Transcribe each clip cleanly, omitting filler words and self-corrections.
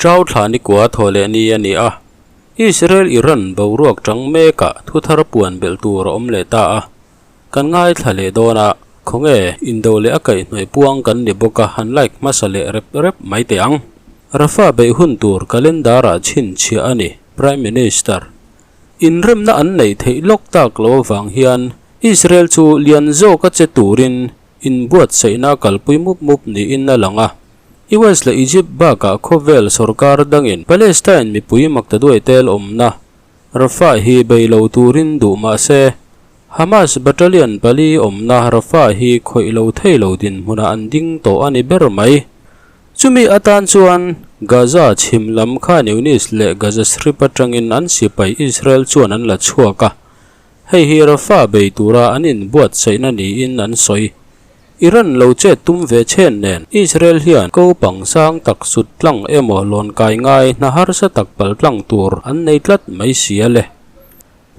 Ṭau thla nikua thaw leh ni a ni a, Israel-Iran boruak ṭang mekah thuthar puan belh tur a awm leh ta a. Kan ngaithla leh dawn a, khawnge indo leh a kaihhnawih puang kan ni bawk a, han like hmasa leh rep rep mai teh ang. Rafah beih hun tur calendar-ah chhinchhiah a ni, Prime Minister. Inremna an neih theih lawk tak lo avang hian Israel chu lian zawka che turin inbuatsaihna kalpui mup mup niin a lang a. US leh Egypt bakah khawvel sorkar dangin Palestine mipui maktaduai tel awmna Rafah hi bei lo turin duh mah se, Hamas battalion pali awmna Rafah hi khawih lo thei lo dinhmunah an ding tawh a ni ber mai. Chumi atan chuan Gaza chhim lam Khan Yunis leh Gaza Strip atangin an sipai Israel chuan an la chhuak a, hei hi Rafah bei tura an inbuatsaihna niin an sawi. Iran lo chet tum ve chhen nen Israel hian ko pang sang tak sut tlang emaw lawn kai ngai hna harsa tak pal tlang tur an nei tlat mai si a le.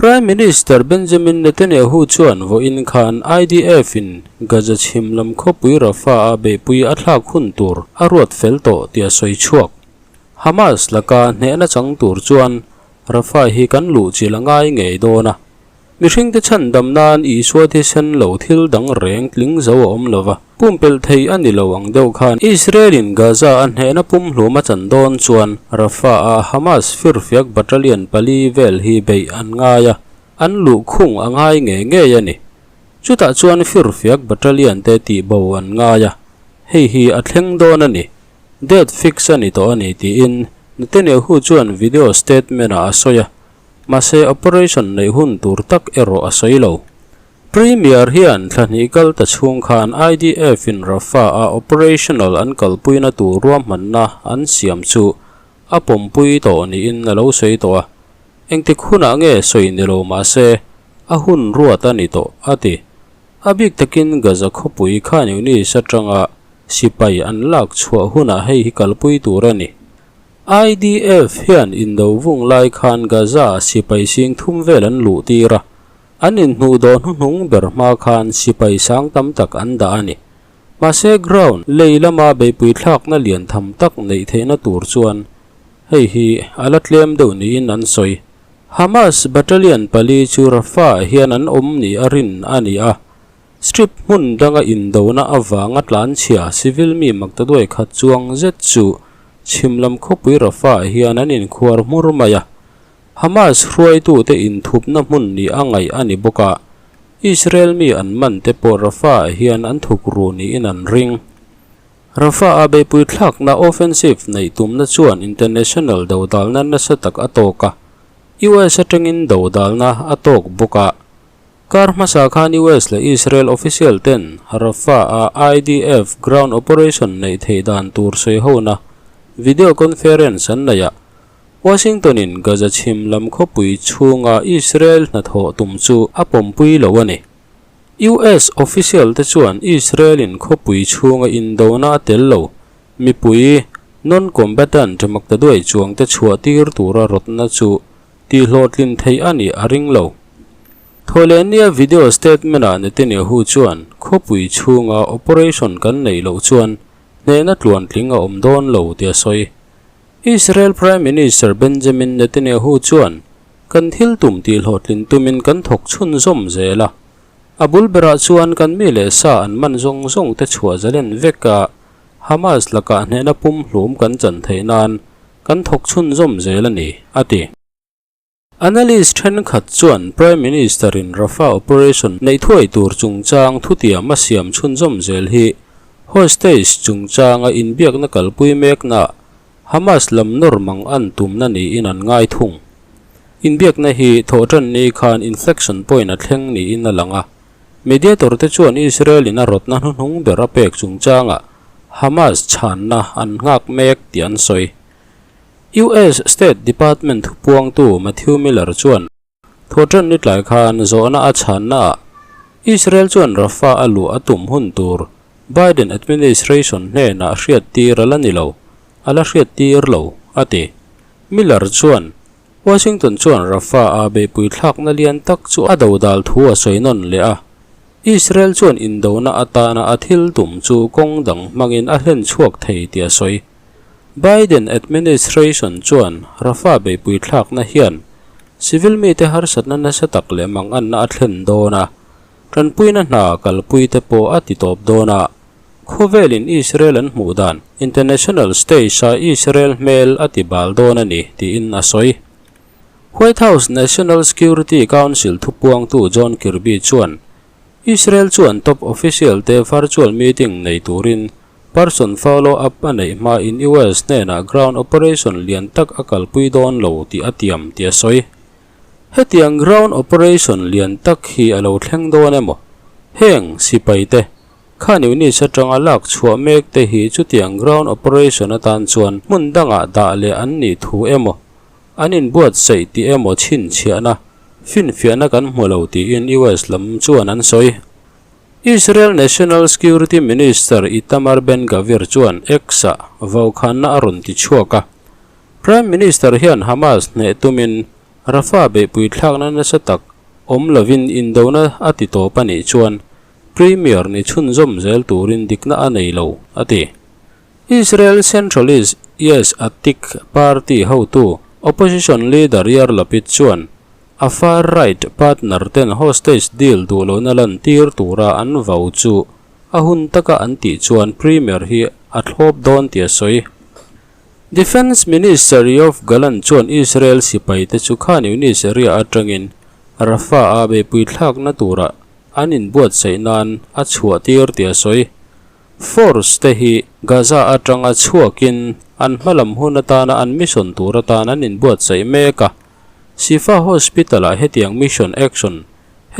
Prime Minister Benjamin Netanyahu chuan vawiin khan IDF in Gaza chhim lam khawpui Rafah a beihpui a thlak hun tur a ruat fel tawh tih a sawi chhuak. Hamas laka hnehna chang tur chuan Rafah hi kan luh chilh a ngai ngei dawn a. Mihringte chhandam nan Isua thisen lo thil dang reng tling zo a awm lo va, pumpelh thei a ni lo ang deuh khan Israel-in Gaza a hnehna pumhlum a chan dawn chuan Rafah-a Hamas firfiak battalion pali vel hi beih an ngai a, an luh khung a ngai ngei ngei a ni. Chutah chuan firfiak battalion te tihbo an ngai a, hei hi a thleng dawn a ni. Date fix a ni tawh a ni tiin Netanyahu chuan video statement-ah a sawi a. Mahse operation neih hun tur tak erawh a sawi lo. Premier hian thla hnih kal ta chhung khan IDF in Rafah a operational an kalpuina tur ruahmanna an siam chu a pawmpui tawh niin a lo sawi tawh a. Engtik hunah nge sawi ni lo mahse a hun ruat a ni tawh a ti. A bik takin Gaza khawpui Khan Yunis atanga sipai an lak chhuah hunah hei hi kalpui tur a ni. IDF hian indo vung lai khan Gaza sipai sing thum vel an luh tir a, an inhnuh dawh hnuhnung ber hma khan sipai sang tam tak an dah a ni. Mahse ground lei lama beihpui thlakna lian tham tak neih theihna tur chuan hei hi a la tlem deuh niin an sawi. Hamas battalion pali chu Rafah hian an awm ni a rin a ni a, Strip hmun danga indona avanga tlanchhia civil mi maktaduai khat chuang zet chu chhim lam khawpui Rafah hian an inkhuar hmur mai a. Hamas hruaitute inthupna hmun ni a ngaih a ni bawk a, Israel mi an man te pawh Rafah hian an thuk ru niin an ring. Rafah a beihpui thlakna offensive neih tumna chuan international dodalna nasa tak a tawk a, US atangin dodalna a tawk bawk a. Kar hmasa khan US leh Israel official ten Rafah-a IDF ground operation neih theih dan tur sawi hona video conference an neih a, Washington-in Gaza chhim lam khawpui chhunga Israel hnathawh tum chu a pawmpui lo a ni. US official te chuan Israel-in khawpui chhunga indona a tel lo, mipui non-combatant maktaduai chuangte chhuah tir tura rawtna chu Tihhlawhtlin theih a nih a ring lo. Thawhlehnia video statement-ah Netanyahu chuan khawpui chhunga operation kan neih loh chuan hnehna tluantling a awm dawn lo tia sawi. Israel Prime Minister Benjamin Netanyahu chuan kan thil tum tihhlawhtlin tumin kan thawk chhunzawm zel a. A bul berah chuan kan mi leh sa an man zawng zawng te chhuah zalen vek a, Hamas lakah hnehna pumhlum kan chan theih nan Kan thawk chhunzawm zel a ni, a ti. Analyst thenkhat chuan Prime Minister-in Rafah operation neih thuai tur chungchang thutiam a siam chhunzawm zel hi hostage chungchanga inbiakna kalpui meknaah Hamas lam nawr mang an tumna niin an ngai thung. Inbiakna hi thawhtanni khan inflection point a thleng niin a lang a. Mediator te chuan Israel-in a rawtna hnuhnung ber a pek chungchangah Hamas chhanna an nghak mek tih an sawi. US State Department thupuangtu Matthew Miller chuan thawhtan ni tlai khan zawhna a chhannaah Israel chuan Rafah a luh a tum hun tur Biden administration hnenah hriattir a la ni lo, a la hriattir lo, a ti. Miller chuan Washington chuan Rafah a beihpui thlakna lian tak chu a dodal thu a sawi nawn leh a. Israel chuan indona atana a thil tum chu kawng dang hmangin a hlen chhuak thei tih a sawi. Biden administration chuan Rafah beihpui thlakna hian civil mite harsatna nasa tak leh manganna a thlen dawn a, tanpuina hna kalpui te pawh a ti tawp dawn a. Khawvelin Israel an hmuh dan international stage-a Israel hmel a ti bal dawn a ni, tiin a sawi. White House National Security Council thupuangtu John Kirby chuan Israel chuan top official te virtual meeting nei turin person follow up a neih hmain US hnenah ground operation lian tak a kalpui dawn lo tih a tiam tih a sawi. Hetiang ground operation lian tak hi a lo thleng dawn emaw? Heng sipai te khan units atanga lak chhuah mek te hi chutiang ground operation atan chuan hmun dangah dah leh an nih thu emaw? An inbuatsaih tih emaw chhinchhiahna, finfiahna kan hmu lo tiin US lam chuan an sawi. Israel National Security Minister Itamar Ben-Gvir chuan X-ah vaukhanna a rawn ti chhuak a. Prime Minister hian Hamas hneh tumin Rafah beihpui thlakna nasa tak awm lovin indona a ti tawp a nih chuan Premier ni chhunzawm zel turin dikna a nei lo, a ti. Israel centralist Yesh Atid party hotu, opposition leader Yair Lapid chuan a far-right partner ten hostage deal duh lohna lantir tura an vau chu a hun taka an tih chuan premier hi a thlawp dawn tih a sawi. Defence Minister Yoav Gallant chuan Israel sipaite chu Khan Yunis area atangin Rafah-a beihpui thlakna tura an inbuatsaih nan a chhuahtir tih a sawi. Force te hi Gaza atanga chhuakin an hmalam hun atana an mission tur atan an inbuatsaih mek a. Shifa Hospital-ah hetiang mission action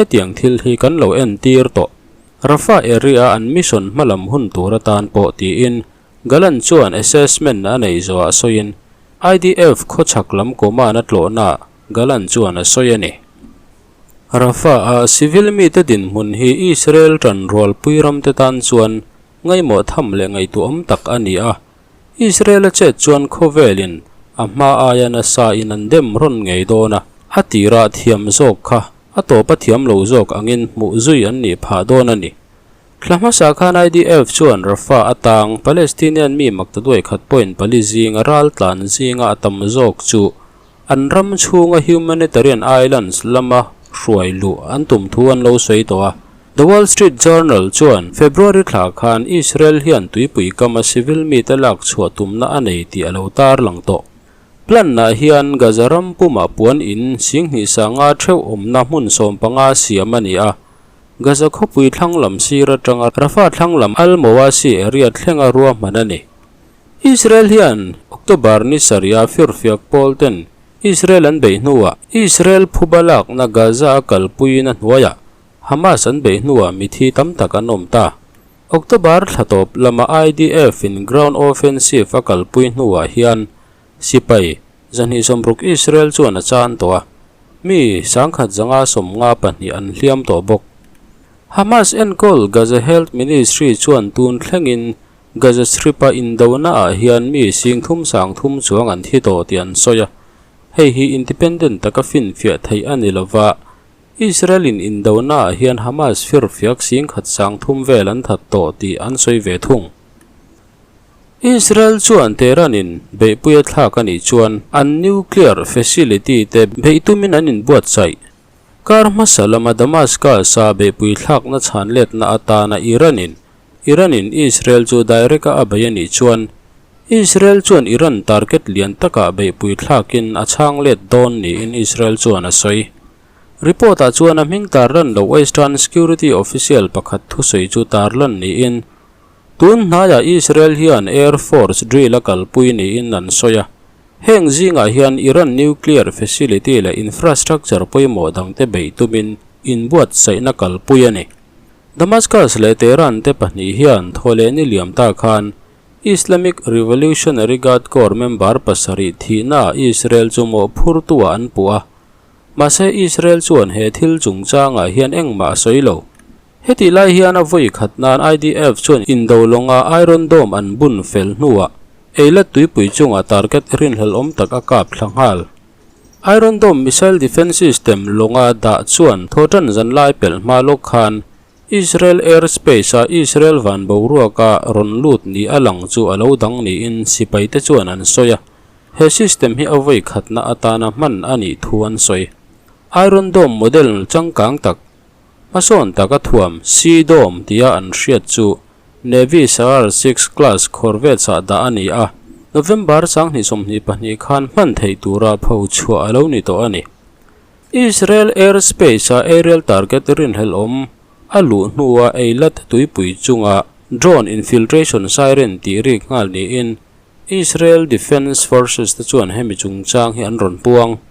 hetiang thil hi kan lo entir tawh. Rafah area-a an mission hmalam hun tur atan pawh tiin Gallant chuan assessment a neih zawhah sawiin IDF khawchhak lam command a tlawhnaah Gallant chuan a sawi a ni. Rafah-a civil mite dinhmun hi Israel ṭanrualpui ramte tan chuan ngaihmawh tham leh ngaihtuahawm tak a ni a. Israel-a chet chuan khawvelin a hma aia nasa in an dem rawn ngei dawn a, a tirah thiam zawk kha a tawpa thiam lo zawk angin hmuh zui an nih phah dawn a ni. Thla hmasa khan IDF chuan Rafah atang Palestinian mi maktaduai khat point pali zinga raltlan zinga a tam zawk chu An ram chhunga humanitarian islands lama hruai luh an tum thu an lo sawi tawh a. The Wall Street Journal chuan February thla khan Israel hian tuipui kama civil mite lak chhuah tumna a nei tih a lo tarlang tawh. Plan-ah hian Gaza ram pumah puan in singhnih sanga theuh awmna hmun 15 siam a ni a. Gaza khawpui thlang lam sir atanga Rafah thlang lam Al-Mawasi area thlenga ruahman a ni. Israel hian October ni sarih-a firfiak pawl ten Israel an beih hnuah Israel phuba lakna Gaza a kalpuiin a hnuaiah Hamas an beih hnuah mithi tam tak an awm ta. October thla tawp lama IDF in ground offensive a kalpui hnuah hian sipai 260 Israel chuan a chan tawh a, mi 1152 an hliam tawh bawk. Hamas enkawl Gaza Health Ministry chuan tun thlengin Gaza Strip-a indonaah hian mi singthum sangthum chuang an thi tawh tih an sawi a, hei hi independent taka finfiah theih a ni lova, Israel-in indonaah hian Hamas firfiak singkhat sangthum vel an that tawh tih an sawi ve thung. Israel chuan Tehran-in beihpui a thlak a nih chuan an nuclear facility te beih tumin an inbuatsaih. Kar hmasa lama Damascus-a beihpui thlakna chhan letna atana Iran-in Iran-in Israel chu direct-a a bei a nih chuan Israel chuan Iran target lian takah beihpui thlakin a chhang let dawn niin Israel chuan a sawi. Report-ah chuan a hming tarlan loh Western security official pakhat thusawi chu tarlan niin tun hnaiah Israel hian air force drill a kalpui niin an sawi a. Heng zingah hian Iran nuclear facility leh infrastructure pawimawh dangte beih tumin inbuatsaihna kalpui a ni. Damascus leh Tehran te pahnih hian thawhleh ni liam ta khan Islamic Revolutionary Guard Corps member pasarih thihnaah Israel chu mawhphurtuah an puh a. Mahse Israel chuan he thil chungchangah hian engmah a sawi lo. Hetih lai hian a vawi khat nan IDF chuan indo lawnga Iron Dome an bun fel hnuah Eilat tuipui chungah target rinhlelhawm tak a kap thla nghal. Iron Dome missile defence system lawnga dah chuan thawhtan zan lai pelh hma lawk khan Israel airspace-a Israel van boruaka rawn lut ni a lang chu a lo dang niin sipaite chuan an sawi a, he system hi a vawi khatna atana hman a nih thu an sawi. Iron Dome model changkang tak, hmasawn taka thuam Sea Dome tia an hriat chu Navy Sa'ar Six class corvettes-ah dah a ni a, November 2022 khan hman theih tura pho chhuah a lo ni tawh a ni. Israel airspace-a aerial target rinhlelhawm a luh hnua Eilat tuipui chunga drone infiltration siren tih rik nghal niin Israel Defence Forces te chuan hemi chungchang hi an rawn puang.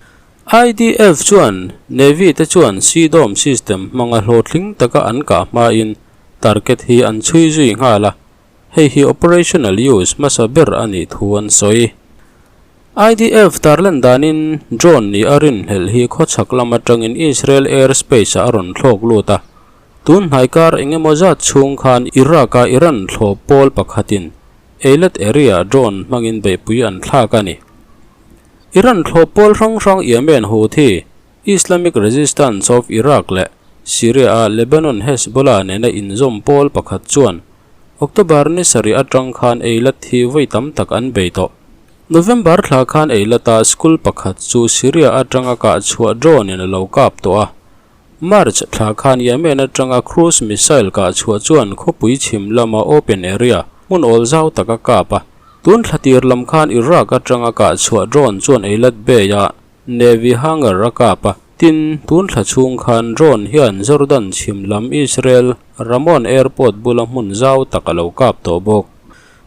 IDF chuan Navy te chuan Sea Dome system hmanga hlawhtling taka an kah hmain target hi an chhui zui nghal a, hei hi operational use hmasa ber a nih thu an sawi. IDF tarlan danin drone nih a rinhlelh hi khawchhak lam atangin Israel airspace-ah a rawn thlawk lut a. Tun hnai kar eng emaw zat chhung khan Iraq-a Iran thlawp pawl pakhatin Eilat area-ah drone hmangin beihpui an thlak a ni. Iran thlawp pawl hrang hrang Yemen Houthi, Islamic Resistance of Iraq leh Syria-a Lebanon Hezbollah nena inzawm pawl pakhat chuan October ni sarih atang khan Eilat hi vawi tam tak an bei tawh. November thla khan Eilat-a school pakhat chu Syria atanga kah chhuah drone in a lo kap tawh a. March thla khan Yemen atanga cruise missile kah chhuah chuan khawpui chhim lama open area hmun awl zau tak a kap a. Tun thla tir lam khan Iraq atanga kah chhuah drone chuan Eilat Bay-a Navy hangar a kap a, tin, tun thla chhung khan drone hian Jordan chhim lam Israel Ramon Airport bula hmun zau tak a lo kap tawh bawk.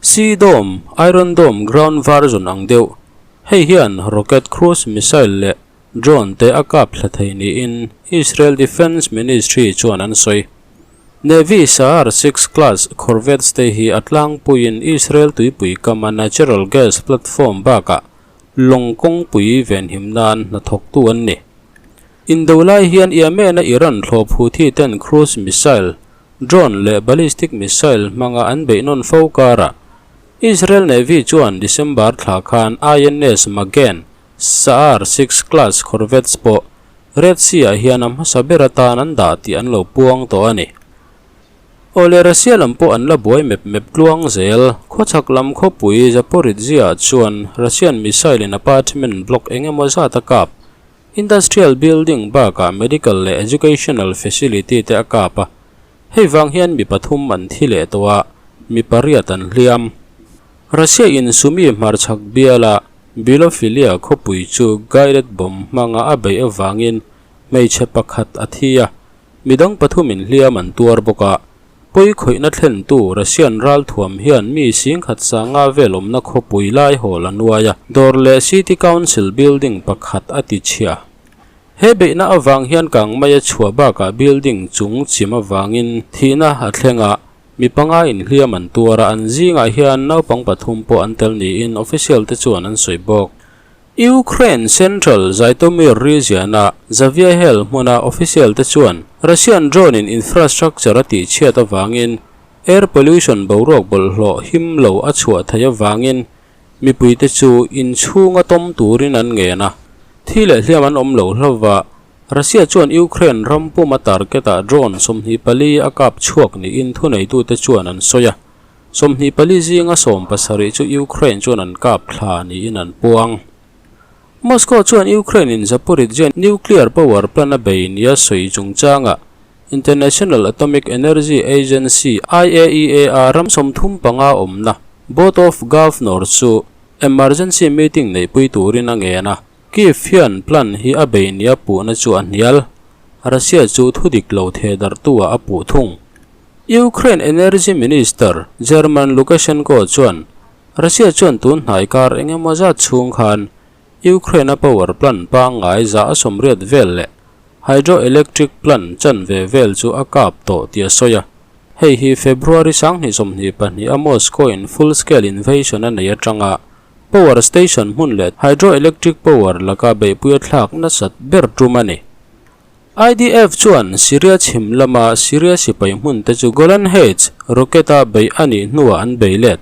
Sea Dome, Iron Dome ground version ang deuh, hei hian rocket cruise missile leh drone te a kap thla thei niin Israel Defence Ministry chuan an sawi. Navy Sa'ar Six class corvettes te hi a tlangpuiin Israel tuipui kama natural gas platform bakah Lawng kawngpui venhim nan hnathawktu an ni. Indo lai hian Yemen-a Iran thlawp Houthi ten cruise missile, drone leh ballistic missile hmanga an beih nawn fo karah Israel Navy chuan December thla khan INS Magen, Sa'ar Six class corvettes pawh Red Sea-ah hian a hmasa ber atan an dah tih an lo puang tawh a ni. Awle Russia lam pawh an la buai mep mep tluang zel. Khawchhak lam khawpui Zaporizhzhia chuan Russian missile in apartment block eng emaw zat a kap. Industrial building bakah medical leh educational facility te a kap a. Hei vang hian mi pathum an thi leh tawh a, mi pariat an hliam. Russia in Sumy hmarchhak biala Bilophilia khawpui chu guided bomb hmanga a beih avangin hmeichhe pakhat a thi a. Midang pathumin hliam an tuar bawk a, pawi khawihna thlentu Russian ralthuam hian mi singkhat sanga vel awmna khawpui lai hawl a nuai a, dawr leh City Council building pakhat a ti chhia. He beihna avang hian kangmei a chhuah bakah building chung chim avangin thihna a thleng a, mi panga inhliam an tuar a, an zingah hian naupang pathum pawh an tel niin official te chuan an sawi bawk. Ukraine Central Zhytomyr region-a Zaviahel hmuna official te chuan Russian drone-in infrastructure a tihchhiat avangin air pollution boruak bawlhhlawh him lo a chhuah theih avangin mipuite chu inchhunga tawm turin an ngen a. Thi leh hliam an awm lo hlauva, Russia chuan Ukraine ram puma target-ah drone 24 a kap chhuak niin thuneitute chuan an sawi a. 24 zinga 70 chu Ukraine chuan an kap thla niin an puang. Moscow chuan Ukraine-in Zaporizhzhia nuclear power plant a bei nia sawi chungchangah International Atomic Energy Agency, IAEA, a ram 35 awmna Board of Governors chu emergency meeting neihpui turin a ngen a. Kyiv hian plant hi a bei nia puhna chu a hnial. Russia chu thudik lo thehdarhtu-ah a puh thung. Ukraine Energy Minister German Lukashenko chuan Russia chuan tun hnai kar eng emaw zat chhung khan Ukraine-a power plant pangngai za a sawmriat vel leh hydroelectric plant chanve vel chu a kap tawh tih a sawi a. Hei hi February 2022 a Moscow-in full-scale invasion a nei atanga power station hmun leh hydroelectric power laka beihpui a thlak nasat ber tum a ni. IDF chuan Syria chhim lama Syria sipai hmun te chu Golan Heights rocket-a beih a nih hnuah an bei let.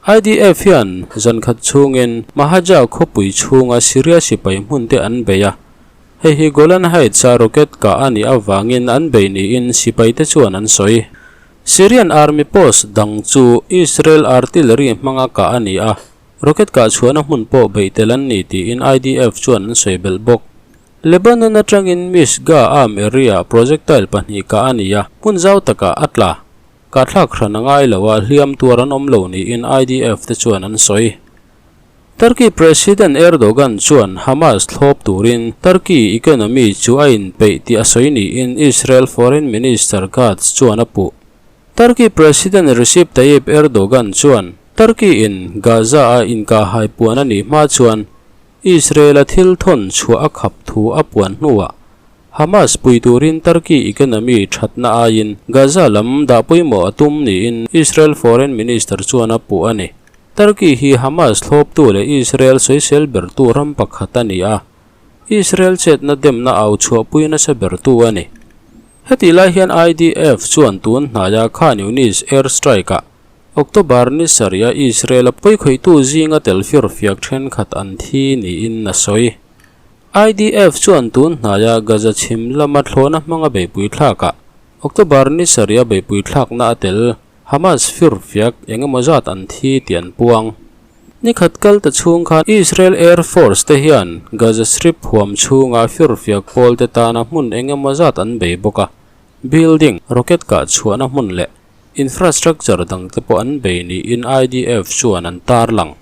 IDF hian zan khat chhungin Mahaja khawpui chhunga Syria sipai hmun te an bei a. Hei hi Golan Heights-a rocket kah a nih avangin an bei niin sipaite chuan an sawi. Syrian army post dang chu Israel artillery hmanga kah a ni a, rocket kah chhuahna hmun pawh beih tel an ni tiin IDF chuan an sawi belh bawk. Lebanon atangin Mishga arm area-ah projectile pahnih kah a ni a, hmun zau takah a tla. Kahthlak hran a ngai lo a, hliam tuar an awm lo niin IDF te chuan an sawi. Turkey President Erdogan chuan Hamas thlawp turin Turkey economy chu a inpeih tih a sawi niin Israel Foreign Minister Katz chuan a puh. Turkey President Recep Tayyip Erdogan chuan Turkey-in Gaza-a inkahhai puan a nih hma chuan Israel-a thil thawn chhuah a khap thu a puan hnuah Hamas pui turin Turkey economy thatna aiin Gaza lam dah pawimawh a tum niin Israel Foreign Minister chuan a puh a ni. Turkey hi Hamas thlawptu leh Israel sawisel bertu ram pakhat a ni a, Israel chetna demna au chhuahpui nasa bertu a ni. Hetih lai hian IDF chuan tun hnaia Khan Yunis air strike-ah October ni sarih a Israel-a pawikhawihtu zinga tel firfiak thenkhat an thi niin a sawi. IDF chuan tun hnaia Gaza chhim lama thlawhna hmanga beihpui thlakah October ni sarih a beihpui thlakna a tel Hamas firfiak eng emaw zat an thi tih an puang. Ni khat kal ta chhung khan Israel Air Force te hian Gaza Strip huam chhunga firfiak pawl te tana hmun eng emaw zat an bei bawk a, building, rocket kah chhuahna hmun leh infrastructure dang te pawh an bei niin IDF chuan an tarlang.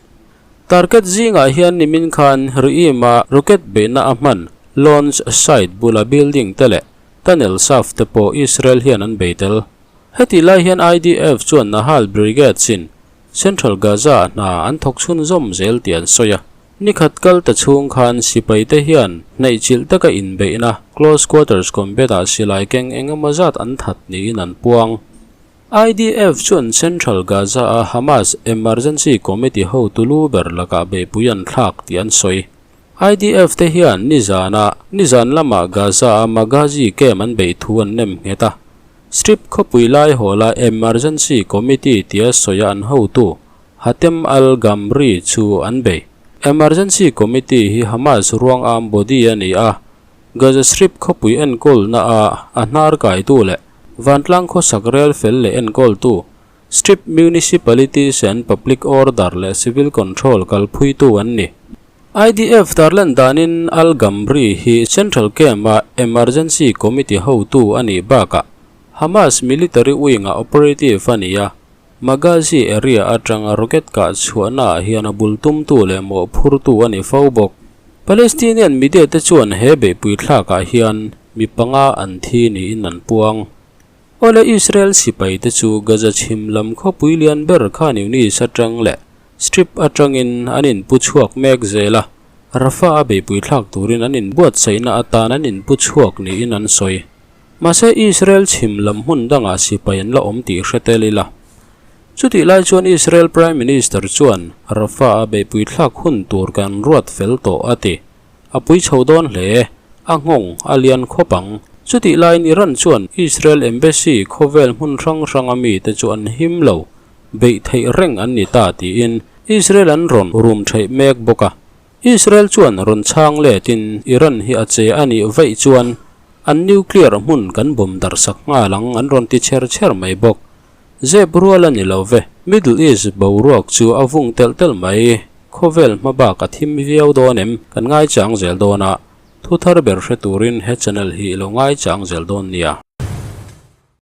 Target zingah hian nimin khan Re'im-a rocket beihna a hman launch site bula building te leh tunnel shaft te pawh Israel hian an bei tel. Hetih lai hian IDF chuan Nahal Brigades-in Central Gaza-ah hna an thawk chhunzawm zel tih an sawi a. Ni khat kal ta chhung khan sipaite hian hnaihchilh taka inbeihna, close quarters combat-ah silai keng eng emaw zat an that niin an puang. IDF chuan Central Gaza-a Hamas Emergency Committee hotu lu ber lakah beihpui an thlak tih an sawi. IDF te hian nizana nizan lamah Gaza-a Maghazi camp an beih thu an nem nghet a. Strip khawpui lai hawla Emergency Committee tia sawia an hotu Hatem al-Gamri chu an bei. Emergency Committee hi Hamas ruang arm body a ni a, Gaza Strip khawpui enkawlna a a hnar kaitu leh vantlang khawsak rel fel leh enkawltu, Strip Municipalities and Public Order leh Civil Control kalphuitu an ni. IDF tarlan danin Al Gamri hi Central Camp-a Emergency Committee hotu a nih bakah Hamas military wing-a operative a ni a, Maghazi area atanga rocket kah chhuahnaah hian a bul tumtu leh mawhphurtu a ni fo bawk. Palestinian media te chuan he beihpui thlakah hian mi panga an thi niin an puang. Awle Israel sipai te chu Gaza chhim lam khawpui lian ber Khan Yunis atang leh Strip atangin an inpu chhuak mek zel a, Rafah a beihpui thlak turin an inbuatsaihna atan an inpu chhuak niin an sawi. Mahse Israel chhim lam hmun dangah sipai an la awm tih hre tel ila. Chutih lai chuan Israel Prime Minister chuan Rafah a beihpui thlak hun tur kan ruat fel tawh a ti. A pui chho dawn hle, a nghawng a lian khawp ang. Chutih laiin Iran chuan Israel Embassy khawvel hmun hrang hranga mite chu an him lo. Beih theih reng an ni ta tiin Israel an rawn rum theih mek bawk a. Israel chuan rawn chhang letin Iran hi a che a nih vaih chuan an nuclear hmun kan bawm darh sak nghal ang an rawn ti chher chher mai bawk. Zep rual a ni lo ve, Middle East boruak chu a vung telh telh mai. Khawvel hma bak a thim viau dawn em? Kan ngaichang zel dawn a, thu thar ber hre turin he channel hi i lo ngaichang zel dawn nia.